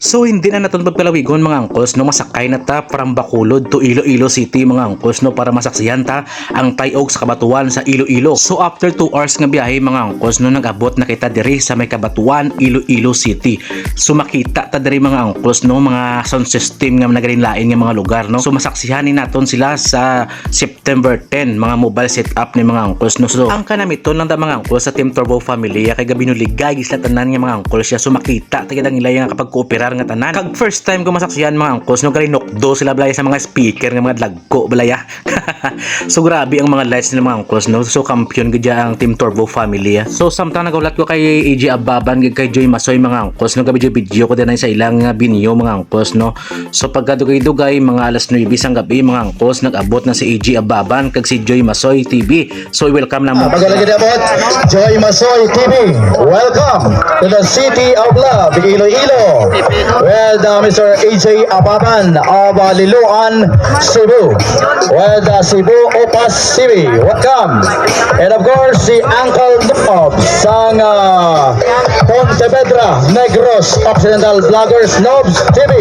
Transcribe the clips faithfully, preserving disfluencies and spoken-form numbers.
So, hindi na naton pagpalawigon, mga angkos, no, masakay na ta from Bacolod to Iloilo City, mga angkos, no, para masaksihan ta ang Tayog sa Kabatuan sa Iloilo. So, after two hours nga biyahe, mga angkos, no, nag-abot na kita diri sa may Kabatuan, Iloilo City. So, makita ta diri, mga angkos, no, mga sound system nga nagalain-lain nga mga lugar, no. So, masaksihan ni naton sila sa September ten, mga mobile setup ni, mga angkos, no. So, ang kanamiton lang da, mga angkos, sa Team Turbo Family, kay gabi nuligay sila tanan nga mga angkos siya. So, makita ta gid ang ila nga kapag-kooperar nga tanan. Kag first time ko masaksihan, mga angkos, no, galinukdo sila balay sa mga speaker nga mga dagko balay, ah. So, grabe ang mga lights nila, mga angkos, no. So, kampiyon gid ang Team Turbo Family, ah. So, samtang nagahulat ko kay A J Ababan, kag kay Joy Masoy, mga angkos, no, gabi video ko din sa ilang, ah, venue, mga angkos, no. So, pagkadugay-dugay, mga alas nuebe sang gabi, mga angkos, nag-abot na si A J Ababan kag si Joy Masoy T V. So, welcome na mo. Magalang gid abot, Joy Masoy T V. Welcome to the city of love, Iloilo. With, uh, Mister A J Ababan of, uh, Liloan, Cebu. With, uh, Cebu Opas T V. Welcome. And of course, si Uncle Nob sang, uh, Pontevedra, Negros Occidental Vloggers, Nobs T V.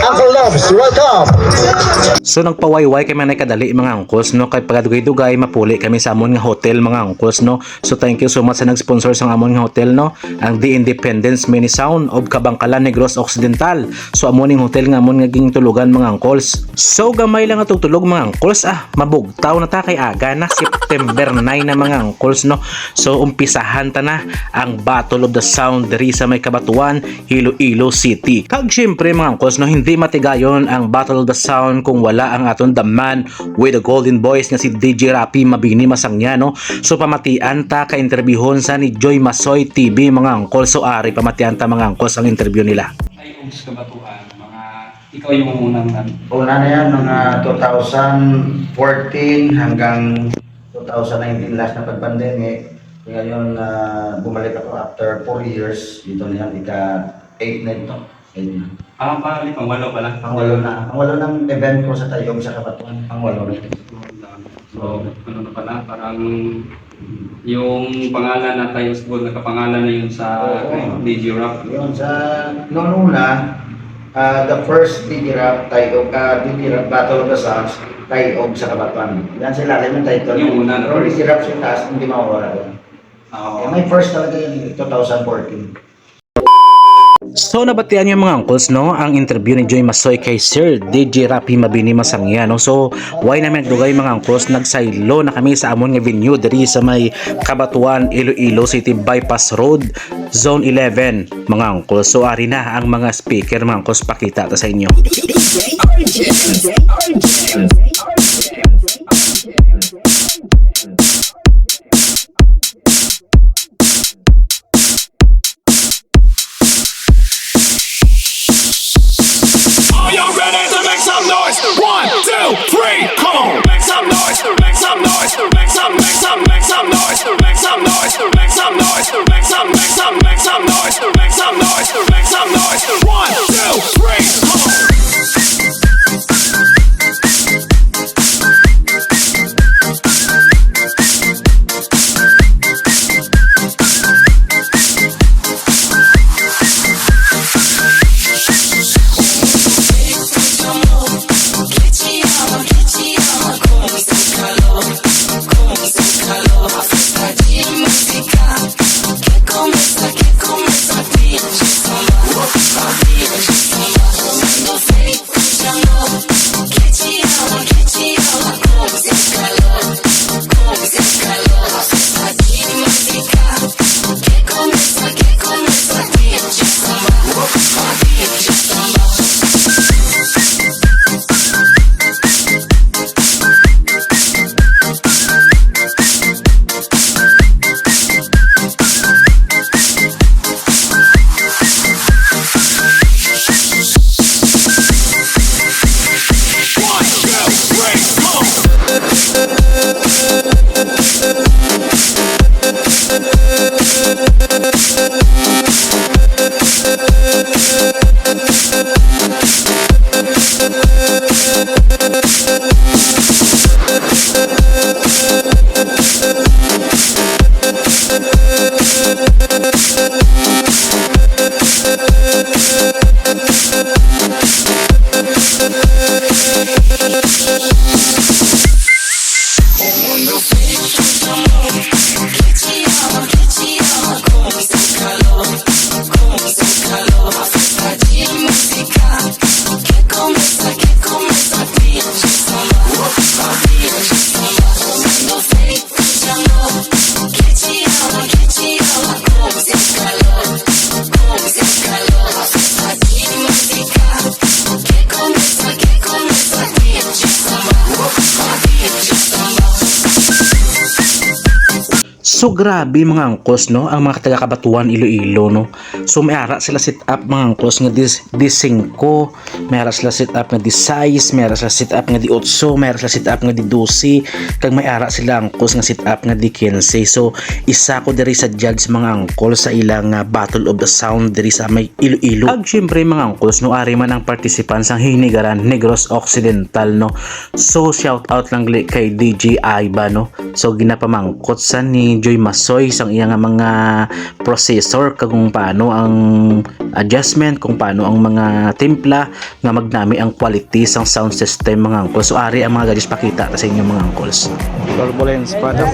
Uncle Nobs, welcome. So, nagpawayway kami na kadali, mga angkos, no? Kay pagadugay-dugay, mapuli kami sa amon nga hotel, mga angkos, no? So, thank you so much sa nag-sponsor sa amon nga hotel, no? Ang The Independence Mini Sound of Kabangkalan, Negros Occidental. So, amo ning hotel nga amon nga gintulugan, mga angkols. So, gamay lang atong tulog, mga angkols, ah. Mabugtaw na ta kay aga na, September nine na, mga angkols, no? So, umpisahan ta na ang Battle of the Sound diri sa may Kabatuan, Iloilo City. Kag syempre, mga angkols, no, hindi matigayon ang Battle of the Sound kung wala ang aton the man with the golden voice nga si D J Rapi Mabini Masangya, no? So, pamatian ta ka interbyuhon sa ni Joy Masoy T V, mga angkols. So, ari, pamatian ta, mga angkols, ang interview nila. Ay, Ugs Kabatuan, mga, ikaw yung unang nan- Una na yan, mga two thousand fourteen hanggang two thousand nineteen, last na pag-pandemic. Ngayon, ah, bumalik ako after four years. Dito na yan, ika-eight na ito. Eight na. Ah, pali, pang-walo pala. Pang-walo na. Pang-walo ng event ko sa Tayog sa Kabatuan. Pang-walo na. So, ano na pala, parang yung pangalan na Tayog School, nakapangalan na yun sa, oo, kay D J Rap. Yun, sa noon una, ah, the first D J Rap, Tayog, ah, D J Rap Battle of the Sounds, Tayog sa Kabatuan. Yan sila, yan yung title. Yung una na. Pero first. D J Rap sa taas, hindi mawawala yun. Oo. Eh, may first talaga yun, eh, two thousand fourteen. So, nabatian niyo, mga uncles, no, ang interview ni Joy Masoy kay Sir D J Rapi Mabini Masangya, no? So, way namin nagdugay, mga uncles, nagsaylo na kami sa amon nga venue diri sa may Cabatuan, Iloilo City Bypass Road, Zone eleven, mga uncles. So, ari na ang mga speaker, mga uncles, pakita ta sa inyo. Are y'all ready to make some noise? One, two, three, come on. Make some noise, make some noise, make some, make some, make some noise, make some noise, make some noise, make some, make some, make some noise, make some noise, make some noise. One, two, three, come on. So grabe, mga angkos, no, ang mga taga Cabatuan, Iloilo, no. So may ara sila set up, mga angkos, nga dis-, di singko, may ara sila set up nga di sais, may ara sila set up nga di otso, may ara sila set up nga di dose, kag may ara sila, angkos, nga set up nga di quince. So isa ko diri sa judge, mga angkol, sa ilang, ah, Battle of the Sound diri sa may Iloilo. Kag syempre, mga angkos, no, ari man ang participant sang Hinigaran, Negros Occidental, no. So shout out lang gali kay D J Aiba, no. So ginapamangkot sa ni Joy Masoy sang iya nga mga processor, kag kung paano ang adjustment, kung paano ang mga timpla nga magnami ang quality sang sound system, mga angkol. So ari ang mga gadgets, pakita ta sa inyo, mga angkols. Turbulence pa daw.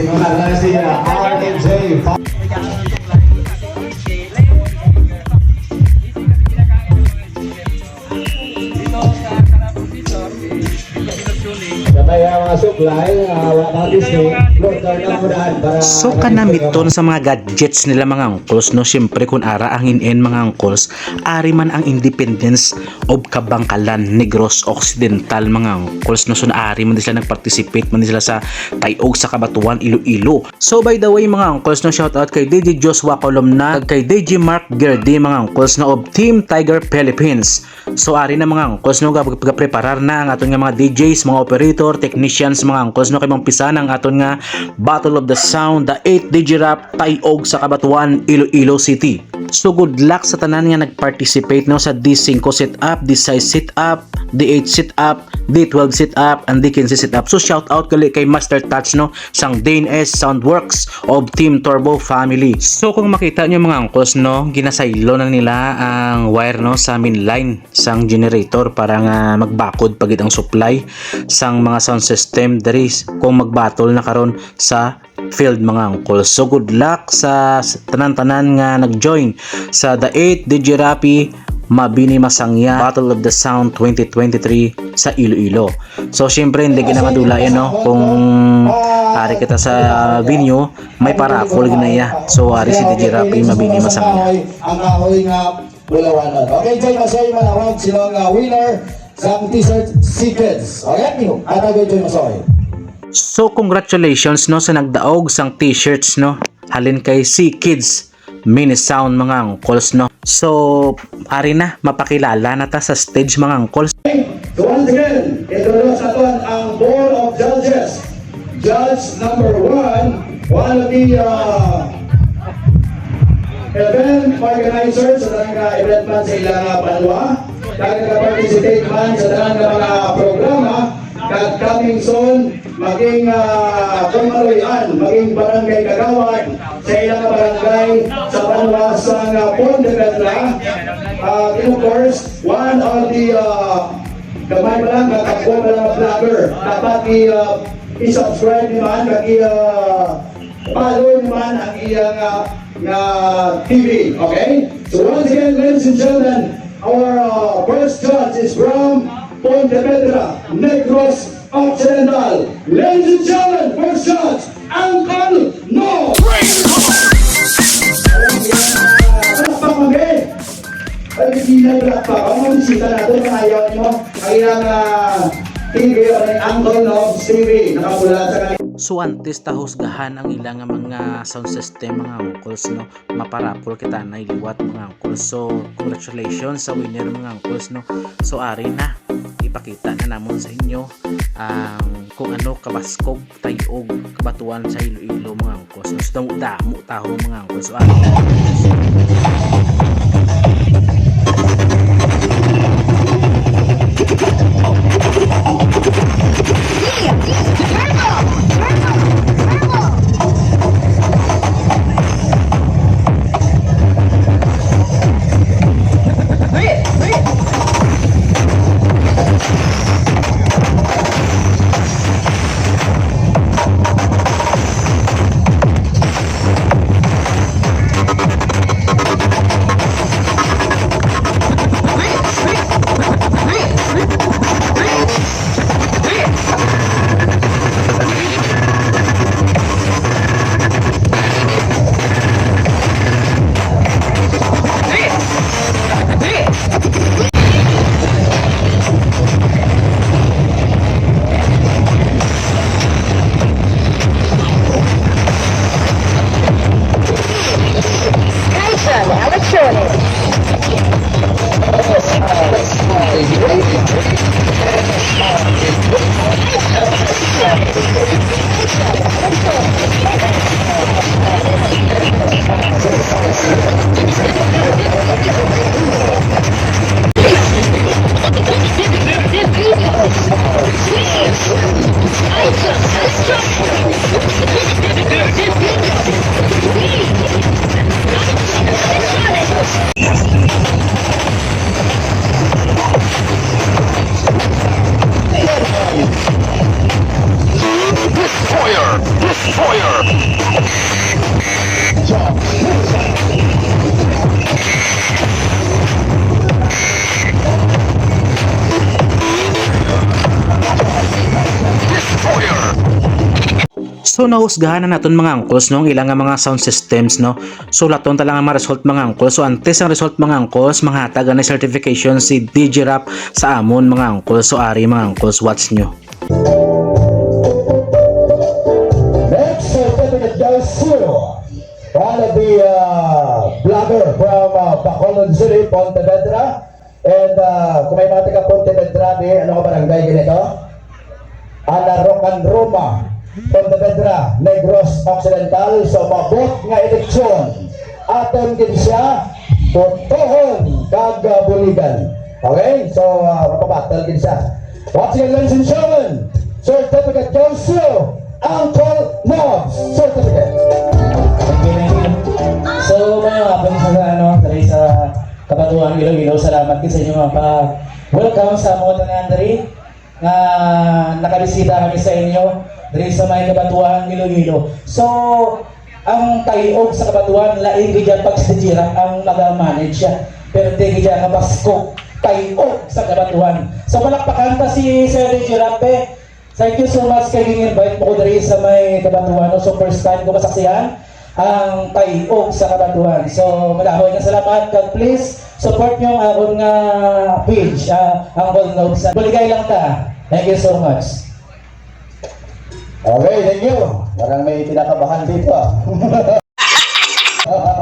Sa may, ah, mga supply, ah, wa na display. Lord, Lord, ang unahan para So kanamiton sa mga gadgets nila, mga angkols, no, siyempre kung ara ang in-in, mga angkols, ari man ang Independence of Kabangkalan, Negros Occidental, mga angkols, no. So ari man sila, nag-participate man sila sa Tayog sa Kabatuan, Iloilo. So by the way, mga angkols, no, shout out kay D J Joshua Columna, kag kay D J Mark Gerdi, mga angkols, no, of Team Tiger Philippines. So ari na, mga angkos, no, gap-, gapreparar na ang aton nga mga D Js, mga operator, technicians, mga angkos, no, kay maumpisa na ang aton nga Battle of the Sound, the eighth Digirap, Tayog sa Kabatuan, Iloilo City. So good luck sa tanan nga nag-participate, no, sa D singko setup, D sais setup, D eight setup, D twelve setup, and D quince setup. So shout out gali kay Master Touch, no, sang Dane S Soundworks of Team Turbo Family. So kung makita nyo, mga angkos, no, ginasaylo na nila ang wire, no, sa main line sang generator para nga magbakod pa gid ang supply sang mga sound system diri s-, kung magbattle na karon sa field, mga angkol. So good luck sa s-, tanan-tanan nga nag-join sa The Eight Digirapi Mabini Masangya Battle of the Sound twenty twenty-three sa Iloilo. So siyempre, hindi gid na madula yan, no? Kung ari kita sa venue, may paraffle gid na iya. So ari si Digirapi Mabini Masangya. Ang kahoy nga bulawanon. Okay, Joy Masoy, manawag sila nga winner sang T-shirt, si Kids. Okay, ato kay Joy Masoy. So congratulations, no, sa nagdaog sang T-shirts, no, halin kay Si Kids Mini Sound, mga angkols, no. So ari na, mapakilala na ta sa stage, mga angkols. So once again, introduce naton ang Board of Judges. Judge number one, one of the, uh, event organizers sa tanan nga event man sa ilang, uh, banwa. Nagka-participate man sa tanan nga mga programa, kag coming soon, maging, ah, kamaluy-an, maging barangay kagawad sa ilang barangay sa banwa sang, ah, Pontevedra. Ah, and of course, one of the, ah, gamay pa lang, nagkagwa pa lang nga vlogger. Dapat i-, ah, i-subscribe naman, kag i-, ah, follow naman ang iyang, ah, nga T V, okay? So once again, ladies and gentlemen, our, uh, first judge is from Pontevedra, Negros Occidental. Ladies and gentlemen, first judge, Uncle No. Palakpak, ma'am, eh. Ay, hindi na palakpak. Ang mga bisita natin, mga ayaw nyo. Ang ilang, ah, T V, o ang Uncle Nobs T V, nakapula sa kanila. So, antes ta husgahan ang ilang mga sound system, mga uncles, no? Maparapol kita na liwat, mga uncles. So, congratulations sa winner, mga uncles, no? So, ari na, ipakita na namon sa inyo ang kung ano kabaskog, tay-og, kabatuan sa Iloilo, mga uncles, no? So, damo-damo taho, mga uncles. So, ari na. So nahusgahan na naton, mga angkol, no, ang ila nga mga sound systems, no. So laton ta lang ang mga result, mga angkol. So antes ang result, mga angkol, manghatag ani certification si D J Rap sa amon, mga angkol. So ari, mga angkol, watch nyo. Next, certificate goes to one of the uh, blogger from uh, Bacolod City, Pontevedra. And uh, kung may mga taga Pontevedra, di, ano nga barangay ganito? Anarocan Roma, Pontevedra, Negros Occidental. So, maabot nga eleksyon, aton gid siya botohon kag uh, buligan. Okay? So, uh, mapabattle gid siya. Once again, ladies and gentlemen, certificate goes to Uncle Nobs. Certificate. Thank you, thank you. So, mga kapatid sa ano, diri sa Kabatuan Iloilo, salamat gid sa inyo nga pa-welcome sa mga tanan diri nga nakabisita kami sa inyo diri sa may Kabatuan Iloilo. So, ang tayog sa Kabatuan, lain gid ang pagsidira ang mag-manage siya. Pero di gid ang kabaskog, tayog sa Kabatuan. So, palakpakan ta si Sir D J Rape. Thank you so much kay gin-invite mo ko diri sa may Kabatuan. So, first time ko masaksihan ang tayog sa Kabatuan. So, malahoy nga salamat. God please, support nyo ang akon nga page, ah, Uncle Nobs. Buligay lang ta. Thank you so much. Okay, thank you. Parang may kinakabahan dito ah.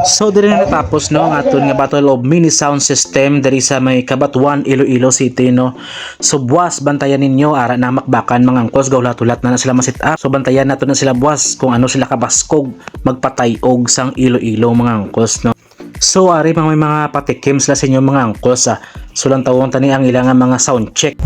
So diri na natapos, no, ang aton nga battle of mini sound system diri sa may Cabatuan, Iloilo City, no. So buwas, bantayan ninyo, ara na makbakan, mga angkol, gahulat-hulat na na sila ma-set up. So bantayan nato na sila buwas kung ano sila kabaskog magpatayog sang Iloilo, mga angkol, no. So ari, mga, may mga patikim sila sa inyo, mga angkol, sa sulantawon tani ang ila nga mga sound check.